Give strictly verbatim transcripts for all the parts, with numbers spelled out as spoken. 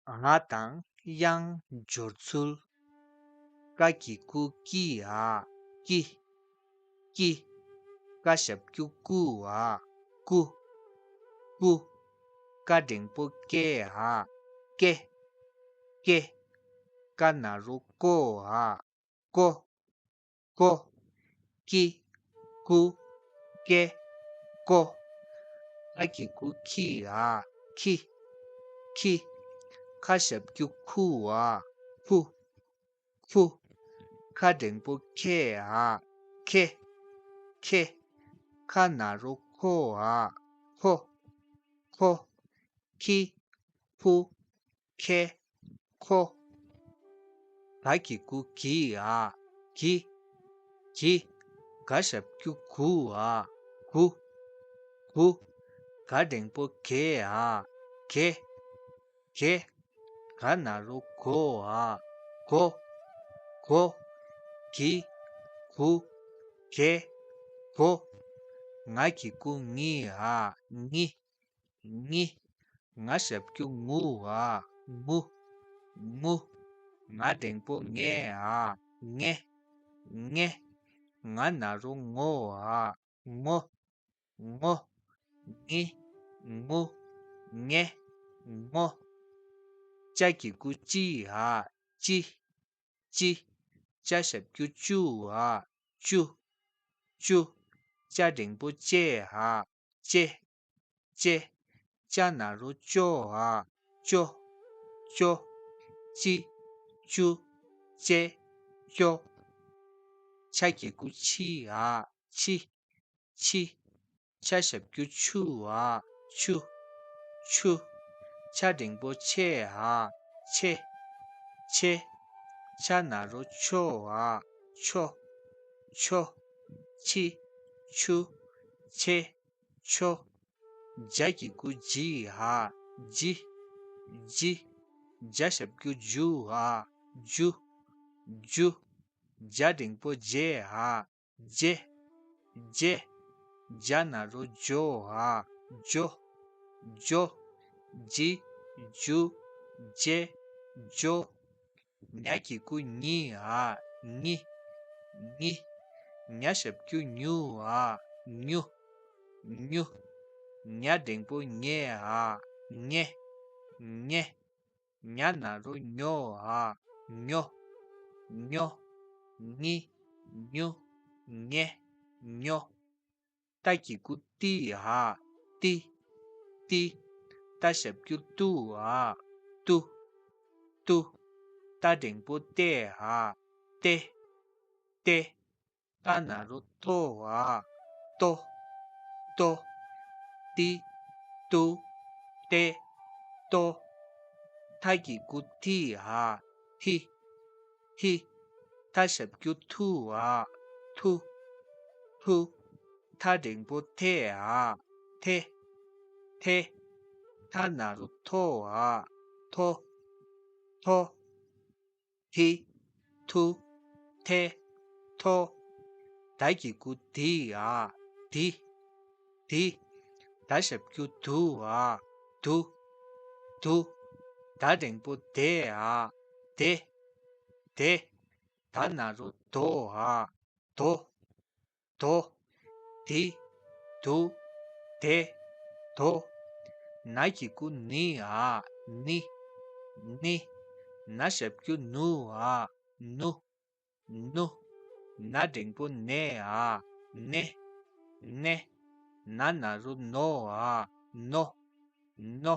ང་དང་དབྱངས་སྦྱོར་ཚུལ། ཀ་གི་གུ་ཀི་འ་ཀི། ཀི། ཀ་ཞབས་ཀྱུ་ཀུ་འ་ཀུ། ཀུ། ཀ་འགྲེང་བུ་ཀེ་འ་ཀེ། ཀེ། ཀ་ན་རོ་ཀོ་འ་ཀོ། ཀོ། ཀི། ཀུ། ཀེ། ཀོ། ཨ་གི་གུ་ཁི་འ་ཁི། ཁི། ཁ་ཞབས་ཀྱུ་ཁུ་འ་ཁུ། ཁུ། ཁ་འགྲེང་བུ་ཁེ་འ་ཁེ། ཁེ། ཁ་ན་རོ་ཁོ་འ་ཁོ། ཁོ། ཁི། ཁུ། ཁེ། ཁོ། ག་གི་གུ་གི་འ་གི། གི། ག་ཞབས་ཀྱུ་གུ་འ་གུ། གུ། ག་འགྲེང་བུ་གེ་འ་གེ། གེ། ག་ན་རོ་གོ་འ་གོ། གོ། གི། གུ། གེ། གོ། ང་གི་གུ་ངི་འ་ངི། ངི། ང་ཞབས་ཀྱུ་ངུ་འ་ངུ། ངུ། ང་འགྲེང་བུ་ངེ་འ་ངེ། ངེ། ང་ན་རོ་ངོ་འ་ངོ། ངོ། ངི། ངུ། ངེ། ངོ། ཅ་གི་གུ་ཅི་འ་ཅི། ཅི། ཅ་ཞབས་ཀྱུ་ཅུ་འ་ཅུ། ཅུ། ཅ་འགྲེང་བུ་ཅེ་འ་ཅེ། ཅེ། ཅ་ན་རོ་ཅོ་འ་ཅོ། ཅོ། ཅི། ཅུ། ཅེ། ཅོ། ཆ་གི་གུ་ཆི་འ་ཆི། ཆི། ཆ་ཞབས་ཀྱུ་ཆུ་འ་ཆུ། ཆུ། ཆ་འགྲེང་བུ་ཆེ་འ་ཆེ། ཆེ། ཆ་ན་རོ་ཆོ་འ་ཆོ། ཆོ། ཆི། ཆུ། ཆེ། ཆོ། ཇ་གི་གུ་ཇི་འ་ཇི། ཇི། ཇ་ཞབས་ཀྱུ་ཇུ་འ་ཇུ། ཇུ། ཇ་འགྲེང་བུ་ཇེ་འ་ཇེ། ཇེ། ཇ་ན་རོ་ཇོ་འ་ཇོ། ཇོ། ཇི། ཇུ། ཇེ། ཇོ། ཉ་གི་གུ་ཉི་འ་ཉི། ཉི། ཉ་ཞབས་ཀྱུ་ཉུ་འ་ཉུ། ཉུ། ཉ་འགྲེང་བུ་ཉེ་འ་ཉེ། ཉེ། ཉ་ན་རོ་ཉོ་འ་ཉོ། ཉོ། ཉི། ཉུ། ཉེ། ཉོ། ཏ་གི་གུ་ཏི་འ་ཏི། ཏི། ཏ་ཞབས་ཀྱུ་ཏུ་འ་ཏུ། ཏུ། ཏ་འགྲེང་བུ་ཏེ་འ་ཏེ། ཏེ། ཏ་ན་རོ་ཏོ་འ་ཏོ། ཏོ། ཏི། ཏུ། ཏེ། ཏོ། ཐ་གི་གུ་ཐི་འ་ཐི། ཐི། ཐ་ཞབས་ཀྱུ་ཐུ་འ་ཐུ། ཐུ། ཐ་འགྲེང་བུ་ཐེ་འ་ཐེ། ཐེ། ཐ་ན་རོ་ཐོ་འ་ཐོ། ཐོ། ཐི། ཐུ། ཐེ། ཐོ། ད་གི་གུ་དི་འ་དི། དི། ད་ཞབས་ཀྱུ་དུ་འ་དུ། དུ། ད་འགྲེང་བུ་དེ་འ་དེ། དེ། ད་ན་རོ་དོ་འ་དོ། དོ། དི། དུ། དེ། དོ། ན་གི་གུ་ནི་འ་ནི། ནི། ན་ཞབས་ཀྱུ་ནུ་འ་ནུ། ནུ། ན་འགྲེང་བུ་ནེ་འ་ནེ། ནེ། ན་ན་རོ་ནོ་འ་ནོ། ནོ།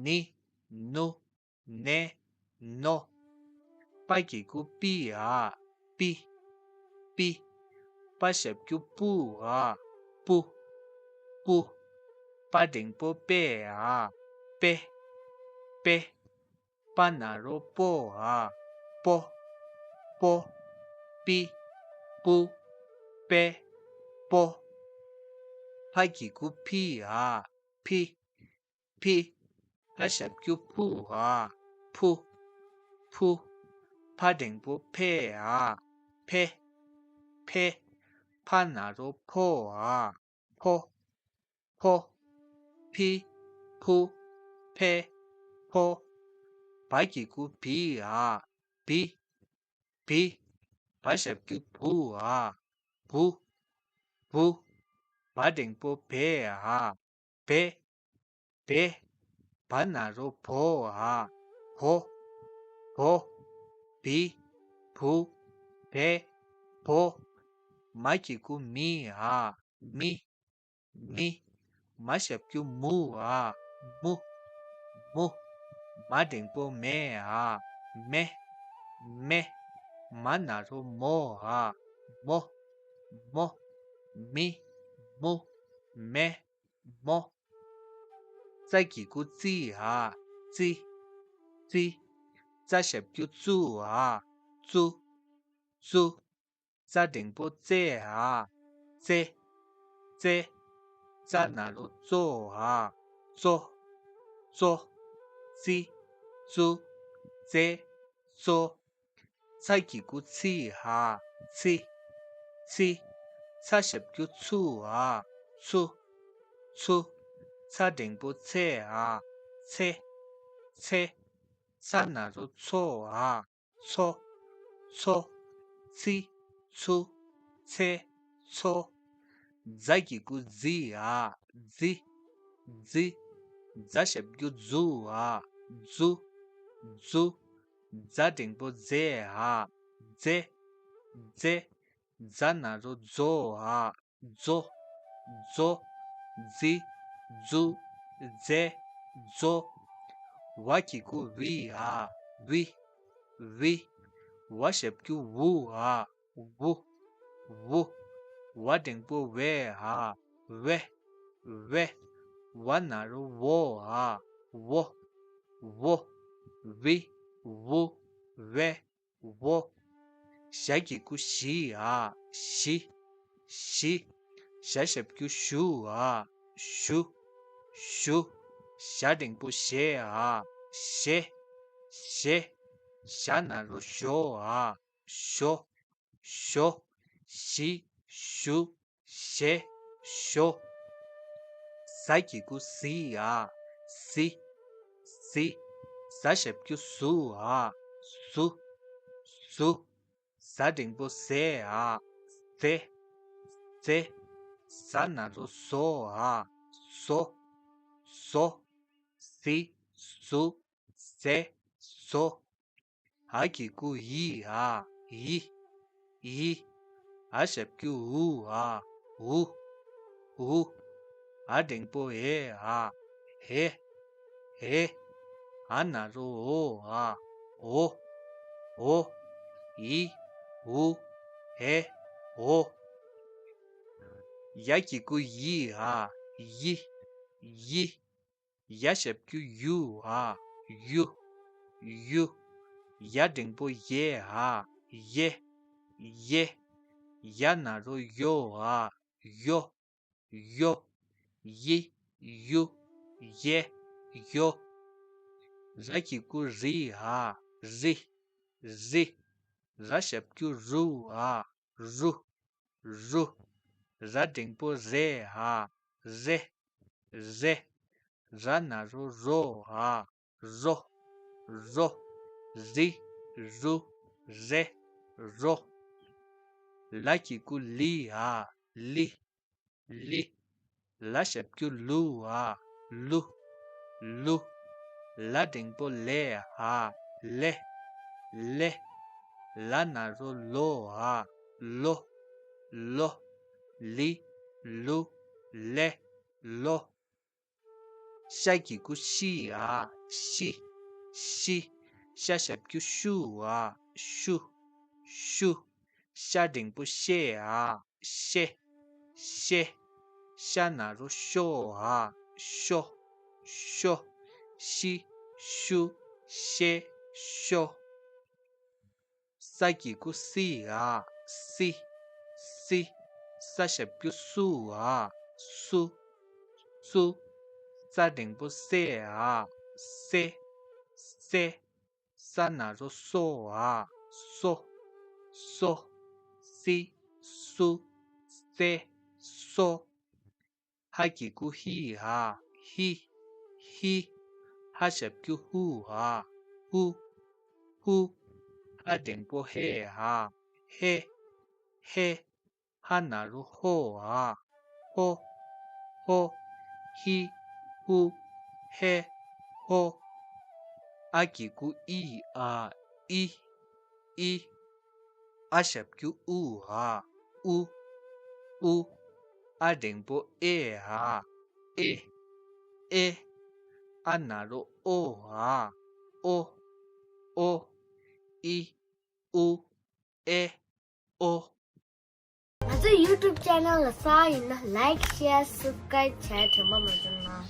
ནི། ནུ། ནེ། ནོ། པ་གི་གུ་པི་འ་པི། པི། པ་ཞབས་ཀྱུ་པུ་འ་པུ། པུ། པ་འགྲེང་བུ་པེ་འ་པེ། པེ། པ་ན་རོ་པོ་འ་པོ། པོ། པི། པུ། པེ། པོ། ཕ་གི་གུ་ཕི་འ་ཕི། ཕི། ཕ་ཞབས་ཀྱུ་ཕུ་འ་ཕུ། ཕུ། ཕ་འགྲེང་བུ་ཕེ་འ་ཕེ། ཕེ། ཕ་ན་རོ་ཕོ་འ་ཕོ། ཕོ། ཕི། ཕུ། ཕེ། ཕོ། བ་གི་གུ་བི་འ། བི། བི། བ་ཞབས་ཀྱུ་བུ་འ། བུ། བུ། བ་འགྲེང་པོ་བེ་འ། བེ། བེ། བ་ན་རོ་བོ་འ། བོ། བོ། བི། བུ། བེ། བོ། མ་གི་གུ་མི་འ། མི། མི། མ་ཞབས་ཀྱུ་མུ་འ། མུ། མུ། མ་འགྲེང་པོ་མེ་འ། མེ། མེ། མ་ན་རོ་མོ་འ། མོ། མོ། མི། མུ། མེ། མོ། ཙ་གི་གུ་ཙི་འ། ཙི། ཙི། ཙ་ཞབས་ཀྱུ་ཙུ་འ། ཙུ། ཙུ། ཙ་འགྲེང་པོ་ཙེ་འ། ཙེ། ཙེ། ཙ་ན་རོ་ཙོ་འ། ཙོ། ཙོ། ཙི། ཙུ། ཙེ། ཙོ། ཚ་གི་གུ་ཚི་འ། ཚི། ཚི། ཚ་ཞབས་ཀྱུ་ཚུ་འ། ཚུ། ཚུ། ཚ་འགྲེང་པོ་ཚེ་འ། ཚེ། ཚེ། ཚ་ན་རོ་ཚོ་འ། ཚོ། ཚོ། ཚི། ཚུ། ཚེ། ཚོ། ཛ་གི་གུ་ཛི་འ། ཛི། ཛི། ཛ་ཞབས་ཀྱུ་ཛུ་འ། ཛུ། ཛུ། ཛ་འགྲེང་པོ་ཛེ་འ། ཛེ། ཛེ། ཛ་ན་རོ་ཛོ་འ། ཛོ། ཛོ། ཛི། ཛུ། ཛེ། ཛོ། ཝ་གི་གུ་ཝི་འ། ཝི། ཝི། ཝ་ཞབས་ཀྱུ་ཝུ་འ། ཝུ། ཝུ། ཝ་འགྲེང་པོ་ཝེ་འ། ཝེ། ཝེ། ཝ་ན་རོ་ཝོ་འ། ཝོ། ཝོ། ཝི། ཝུ། ཝེ། ཝོ། ཞ་གི་གུ་ཞི་འ། ཞི། ཞི། ཞ་ཞབས་ཀྱུ་ཞུ་འ། ཞུ། ཞུ། ཞ་འགྲེང་པོ་ཞེ་འ། ཞེ། ཞེ། ཞ་ན་རོ་ཞོ་འ། ཞོ། ཞོ། ཞི། ཞུ། ཞེ། ཞོ། ཟ་གི་གུ་ཟི་འ། ཟི། ཟི། ཟ་ཞབས་ཀྱུ་ཟུ་འ། ཟུ། ཟུ། ཟ་འགྲེང་པོ་ཟེ་འ། ཟེ། ཟེ། ཟ་ན་རོ་ཟོ་འ། ཟོ། ཟོ། ཟི། ཟུ། ཟེ། ཟོ། འ་གི་གུ་འི་འ། འི། འི། འ་ཞབས་ཀྱུ་འུ་འ། འུ། འུ། འ་འགྲེང་པོ་འེ་འ། འེ། འེ། འ་ན་རོ་འོ་འ། འོ། འོ། འི། འུ། འེ། འོ། ཡ་གི་གུ་ཡི་འ། ཡི། ཡི། ཡ་ཞབས་ཀྱུ་ཡུ་འ། ཡུ། ཡུ། ཡ་འགྲེང་པོ་ཡེ་འ། ཡེ། ཡེ། ཡ་ན་རོ་ཡོ་འ། ཡོ། ཡོ། ཡི། ཡུ། ཡེ། ཡོ། ར་གི་གུ་རི་འ། རི། རི། ར་ཞབས་ཀྱུ་རུ་འ། རུ། རུ། ར་འགྲེང་པོ་རེ་འ། རེ། རེ། ར་ན་རོ་རོ་འ། རོ། རོ། རི། རུ། རེ། རོ། ལ་གི་གུ་ལི་འ། ལི། ལི། ལ་ཞབས་ཀྱུ་ལུ་འ། ལུ། ལུ། ལ་འགྲེང་པོ་ལེ་འ། ལེ། ལེ། ལ་ན་རོ་ལོ་འ། ལོ། ལོ། ལི། ལུ། ལེ། ལོ། ཤ་གི་གུ་ཤི་འ། ཤི། ཤི། ཤ་ཞབས་ཀྱུ་ཤུ་འ། ཤུ། ཤུ། ཤ་འགྲེང་པོ་ཤེ་འ། ཤེ། ཤེ། ཤ་ན་རོ་ཤོ་འ། ཤོ། ཤོ། ཤི། ཤུ། ཤེ། ཤོ། ས་གི་གུ་སི་འ། སི། སི། ས་ཞབས་ཀྱུ་སུ་འ། སུ། སུ། ས་འགྲེང་པོ་སེ་འ། སེ། སེ། ས་ན་རོ་སོ་འ། སོ། སོ། སི། སུ། སེ། སོ། ཧ་གི་གུ་ཧི་འ། ཧི། ཧི། ཧ་ཞབས་ཀྱུ་ཧུ་འ། ཧུ། ཧུ། ཧ་འགྲེང་བུ་ཧེ་འ། ཧེ། ཧེ། ཧ་ན་རོ་ཧོ་འ། ཧོ། ཧོ། ཧི། ཧུ། ཧེ། ཧོ། ཨ་གི་གུ་ཨི་འ། ཨི། ཨི། ཨ་ཞབས་ཀྱུ་ཨུ་འ། ཨུ། ཨུ། ཨ་འགྲེང་བུ་ཨེ་འ། ཨེ། ཨེ། ཨ་ན་རོ་ཨོ་འ། ཨོ། ཨོ། ཨི། ཨུ། ཨེ། ཨོ། ང་ཚོའི་YouTube channel ལ་གསར་ཡིན་ན་like, share, subscribe བྱས་དྲན་པ་མ་བྱུང་ན།